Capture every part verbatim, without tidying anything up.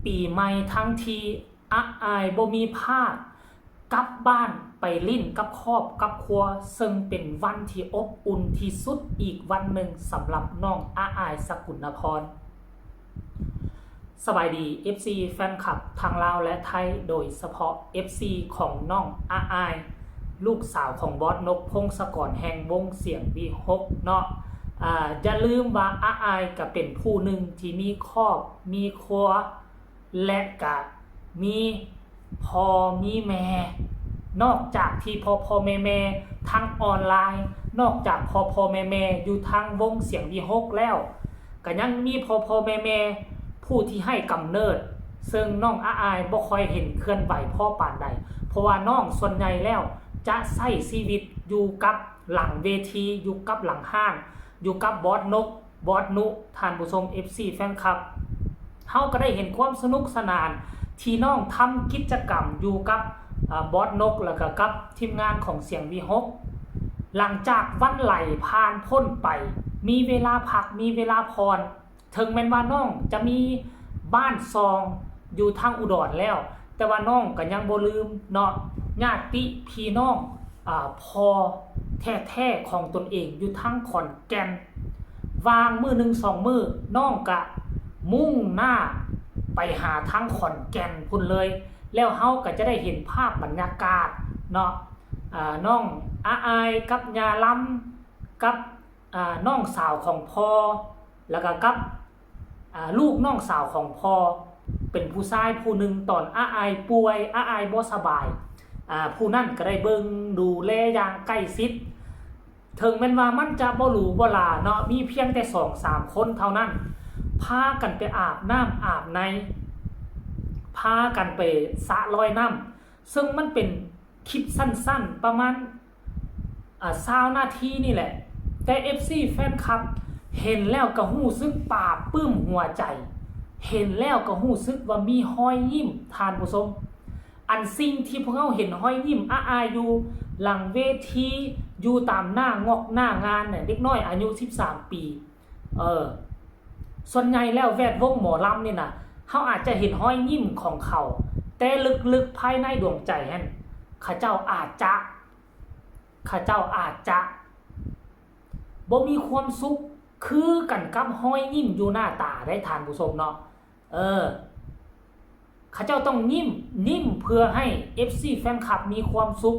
ปีใหม่ทั้งที อาอายบ่มีพลาด กลับบ้านไปลิ้นกับครอบกับครัว ซึ่งเป็นวันที่อบอุ่นที่สุดอีกวันหนึ่งสำหรับน้องอาอาย สกุณพร สบายดี เอฟซี แฟนคลับทั้งลาวและไทย โดยเฉพาะ เอฟซี ของน้องอาอาย ลูกสาวของบอสนก พงศกร แห่งวงเสียงวิหคเนาะ อ่า อย่าลืมว่าอาอายก็เป็นผู้หนึ่งที่มีครอบมีครัว และก็มีพ่อมีแม่ นอกจากที่พ่อพ่อแม่แม่ทางออนไลน์ นอกจากพ่อพ่อแม่แม่อยู่ทางวงเสียงวิหคแล้ว ก็ยังมีพ่อพ่อแม่แม่ผู้ที่ให้กำเนิด ซึ่งน้องอาอายบ่ค่อยเห็นเคลื่อนไหวพอปานใด เพราะว่าน้องส่วนใหญ่แล้วจะใช้ชีวิตอยู่กับหลังเวที อยู่กับหลังห้าน อยู่กับบอสนก บอสนุ ท่านผู้ชม เอฟซี แฟนคลับ เฮาก็ได้เห็นความสนุกสนานที่น้องทำกิจกรรมอยู่กับ อ่า บอสนก แล้วก็กับทีมงานของเสียงวิหค หลังจากวันไหลผ่านพ้นไป มีเวลาพัก มีเวลาผ่อน ถึงแม้นว่าน้องจะมีบ้านซองอยู่ทางอุดรแล้ว แต่ว่าน้องก็ยังบ่ลืมเนาะ ญาติพี่น้อง อ่า พ่อแท้ๆของตนเองอยู่ทางขอนแก่น ว่างมื้อหนึ่งสองมื้อ น้องก็มุ่งหน้าไปหาทางขอนแก่นพุ้นเลย แล้วเฮาก็จะได้เห็นภาพบรรยากาศเนาะ อ่า น้องอาอายกับย่าลำ กับ อ่า น้องสาวของพ่อ แล้วก็กับ อ่า ลูกน้องสาวของพ่อ เป็นผู้ชายผู้หนึ่ง ตอนอาอายป่วย อาอายบ่สบาย อ่า ผู้นั้นก็ได้เบิ่งดูแลอย่างใกล้ชิด ถึงแม้นว่ามันจะบ่หรูบ่หราเนาะ มีเพียงแต่สองสามคนเท่านั้น พากันไปอาบน้ำอาบใน พากันไปสระลอยน้ำ ซึ่งมันเป็นคลิปสั้นๆ ประมาณ อ่า ซาวนาทีนี่แหละ แต่ เอฟซี แฟนคลับ เห็นแล้วก็รู้สึกปลาบปลื้มหัวใจ เห็นแล้วก็รู้สึกว่ามีฮอยยิ้ม ท่านผู้ชม อันสิ่งที่พวกเราเห็นฮอยยิ้มอาอายอยู่หลังเวที อยู่ตามหน้างอกหน้างานเนี่ย เด็กน้อยอายุสิบสามปี เออ ส่วนใหญ่แล้วแวดวงหมอลำนี่นะ เฮาอาจจะเห็นฮอยยิ้มของเขา แต่ลึกๆภายในดวงใจหั้น เขาเจ้าอาจจะ เขาเจ้าอาจจะบ่มีความสุขคือกันกับฮอยยิ้มอยู่หน้าตาได้ ท่านผู้ชมเนาะ เออ เขาเจ้าต้องยิ้ม ยิ้มเพื่อให้ เอฟซี แฟนคลับมีความสุข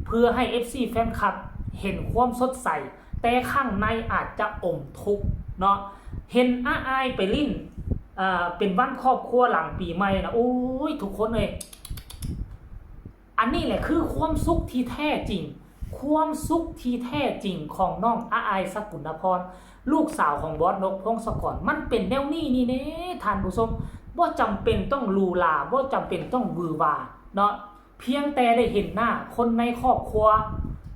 เพื่อให้ เอฟซี แฟนคลับเห็นความสดใส แต่ข้างในอาจจะอมทุกข์เนาะ เห็นอาอายไปลิ้น อ่า เป็นวันครอบครัวหลังปีใหม่นะ โอ้ย ทุกคนเอ้ย อันนี้แหละคือความสุขที่แท้จริง ความสุขที่แท้จริงของน้องอาอาย สกุณพร ลูกสาวของบอสนก พงศกร มันเป็นแนวนี้นี่เด้ ท่านผู้ชม บ่จำเป็นต้องหรูหรา บ่จำเป็นต้องหวือหวาเนาะ เพียงแต่ได้เห็นหน้าคนในครอบครัว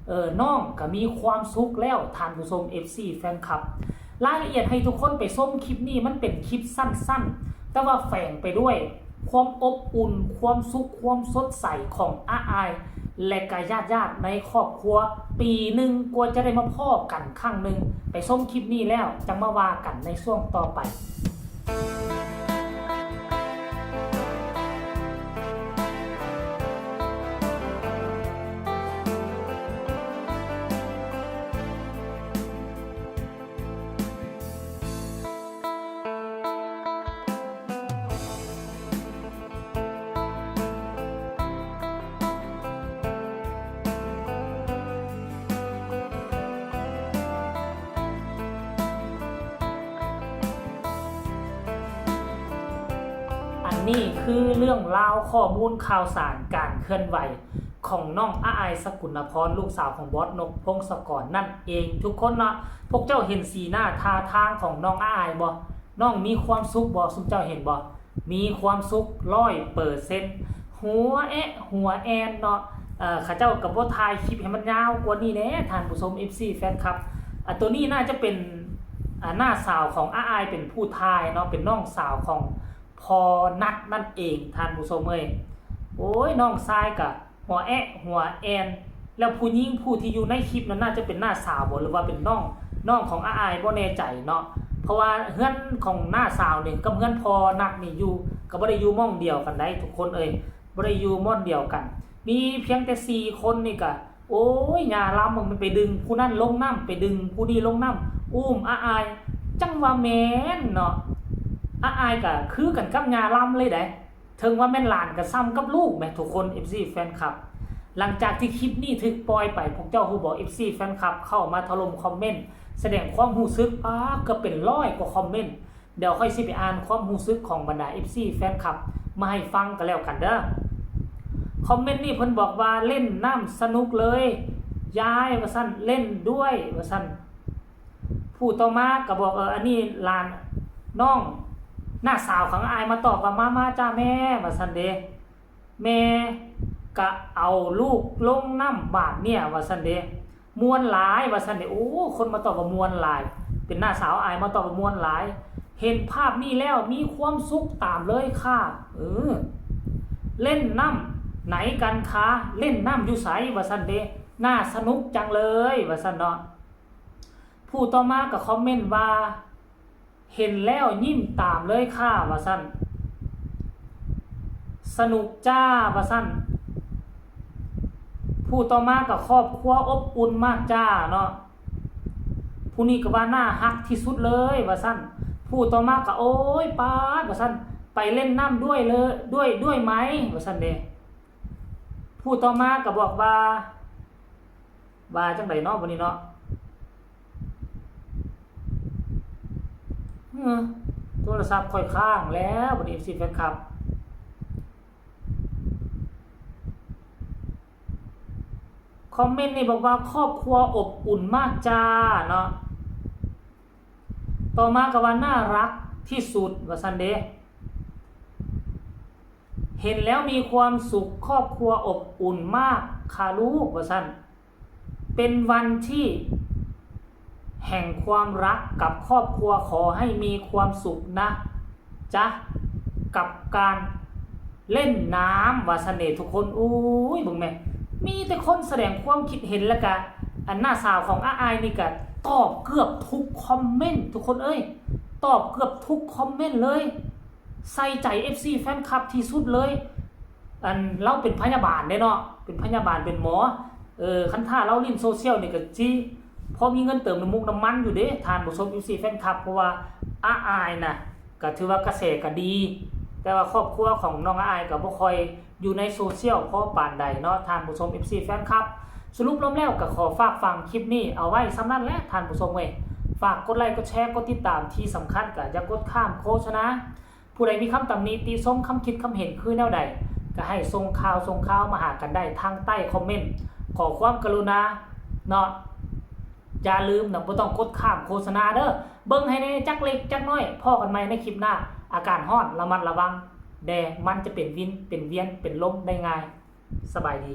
เออ น้องก็มีความสุขแล้ว ท่านผู้ชม เอฟซี แฟนคลับ รายละเอียดให้ทุกคนไปชมคลิปนี้ มันเป็นคลิปสั้นๆ แต่ว่าแฝงไปด้วยความอบอุ่น ความสุข ความสดใสของอาอาย และก็ญาติๆในครอบครัว ปีหนึ่งกว่าจะได้มาพ้อกันครั้งหนึ่ง ไปชมคลิปนี้แล้วจั่งมาว่ากันในช่วงต่อไป อันนี้คือเรื่องราวข้อมูลข่าวสารการเคลื่อนไหวของน้องอาอาย สกุณพร ลูกสาวของบอสนก พงศกร นั่นเองทุกคนเนาะ พวกเจ้าเห็นสีหน้าท่าทางของน้องอาอายบ่ น้องมีความสุขบ่ ซุมเจ้าเห็นบ่ มีความสุขร้อยเปอร์เซ็นต์ หัวแอะหัวแอนเนาะ เอ่อ เขาเจ้าก็บ่ถ่ายคลิปให้มันยาวกว่านี้แหน่ ท่านผู้ชม เอฟซี แฟนคลับ อ่ะ ตัวนี้น่าจะเป็น อ่า น้าสาวของอาอายเป็นผู้ถ่ายเนาะ เป็นน้องสาวของพ่อนัดนั่นเอง ท่านผู้ชมเอ้ย โอ้ย น้องชายก็หัวแอะหัวแอน แล้วผู้หญิงผู้ที่อยู่ในคลิปนั้นน่าจะเป็นน้าสาวบ่ หรือว่าเป็นน้อง น้องของอาอาย บ่แน่ใจเนาะ เพราะว่าเฮือนของน้าสาวนี่กับเฮือนพ่อนักนี่อยู่ ก็บ่ได้อยู่หม่องเดียวกันได้ทุกคนเอ้ย บ่ได้อยู่หม่องเดียวกัน มีเพียงแต่สี่คนนี่ก็ โอ้ย ย่าลำมันไปดึงผู้นั่นลงน้ำ ไปดึงผู้นี่ลงน้ำ อุ้มอาอาย จั่งว่าแม่นเนาะ อาอายก็คือกันกับย่าลำเลยเด้ เถิงว่าแม่นหลานก็ส่ำกับลูกแหมทุกคน เอฟซี แฟนคลับ หลังจากที่คลิปนี้ถูกปล่อยไป พวกเจ้าฮู้บ่ เอฟซี แฟนคลับ เข้ามาถล่มคอมเมนต์ แสดงความรู้สึก ป๊าด เกือบเป็นร้อยกว่าคอมเมนต์ เดี๋ยวข้อยสิไปอ่านความรู้สึกของบรรดา เอฟซี แฟนคลับ มาให้ฟังกันแล้วกันเด้อ คอมเมนต์นี้เพิ่นบอกว่า "เล่นน้ำสนุกเลย ยาย" ว่าซั่น "เล่นด้วย" ว่าซั่น ผู้ต่อมาก็บอก เออ อันนี้หลานน้อง น้าสาวของอ้ายมาตอบว่า "มา มาจ้าแม่" ว่าซั่นเด้ "แม่ก็เอาลูกลงน้ำบาดเนี่ย" ว่าซั่นเด้ "ม่วนหลาย" ว่าซั่นเด้ โอ้ คนมาตอบว่าม่วนหลาย เป็นน้าสาวอ้ายมาตอบว่าม่วนหลาย "เห็นภาพนี้แล้วมีความสุขตามเลยค่ะ" เออ "เล่นน้ำไหนกันคะ เล่นน้ำอยู่ไส" ว่าซั่นเด้ "น่าสนุกจังเลย" ว่าซั่นเนาะ ผู้ต่อมาก็คอมเมนต์ว่า "เห็นแล้วยิ้มตามเลยค่ะ" ว่าซั่น "สนุกจ้า" ว่าซั่น ผู้ต่อมาก็ "ครอบครัวอบอุ่นมากจ้า" เนาะ ผู้นี้ก็ว่า "น่าฮักที่สุดเลย" ว่าซั่น ผู้ต่อมาก็ "โอ้ย ป๊าด" ว่าซั่น "ไปเล่นน้ำด้วยเลย ด้วย ด้วยไหม" ว่าซั่นเด้ ผู้ต่อมาก็บอกว่า ว่าจั่งใดเนาะบัดนี้เนาะ เอ้อ โทรศัพท์ข้อยค้างแล้วบัดนี้ เอฟซี แฟนคลับ คอมเมนต์นี่บอกว่า "ครอบครัวอบอุ่นมากจ้า" เนาะ ต่อมาก็ว่า "น่ารักที่สุด" ว่าซั่นเด้ "เห็นแล้วมีความสุข ครอบครัวอบอุ่นมากค่ะลูก" ว่าซั่น "เป็นวันที่แห่งความรักกับครอบครัว ขอให้มีความสุขนะจ๊ะ กับการเล่นน้ำ" ว่าซั่นเด้ทุกคน โอ้ย เบิ่งแหม มีแต่คนแสดงความคิดเห็น แล้วก็ อันน้าสาวของอาอายนี่ก็ตอบเกือบทุกคอมเมนต์ ทุกคนเอ้ย ตอบเกือบทุกคอมเมนต์เลย ใส่ใจ เอฟซี แฟนคลับที่สุดเลย อันลาวเป็นพยาบาลเด้เนาะ เป็นพยาบาล เป็นหมอ เออ คันถ้าลาวเล่นโซเชียลนี่ก็สิพอมีเงินเติมน้ำมูกน้ำมันอยู่เด้ ท่านผู้ชม เอฟซี แฟนคลับ เพราะว่าอาอายน่ะ ก็ถือว่ากระแสก็ดี แต่ว่าครอบครัวของน้องอาอายก็บ่ค่อยอยู่ในโซเชียลพอปานใดเนาะ ท่านผู้ชม เอฟซี แฟนคลับ สรุปรวมแล้วก็ขอฝากฟังคลิปนี้เอาไว้ส่ำนั้นแหละ ท่านผู้ชมเอ้ย ฝากกดไลค์ กดแชร์ กดติดตาม ที่สำคัญก็อย่ากดข้ามโฆษณา ผู้ใดมีคำตำหนิติชม คำคิดคำเห็นคือแนวใด ก็ให้ส่งข่าวส่งข่าวมาหากันได้ทางใต้คอมเมนต์ ขอความกรุณาเนาะ อย่าลืมนะ บ่ต้องกดข้ามโฆษณาเด้อ เบิ่งให้แหน่จักเล็กจักน้อย พ้อกันใหม่ในคลิปหน้า อากาศร้อน ระมัดระวังแด่ มันจะเป็นวิน เป็นเวียน เป็นลมได้ง่าย สบายดี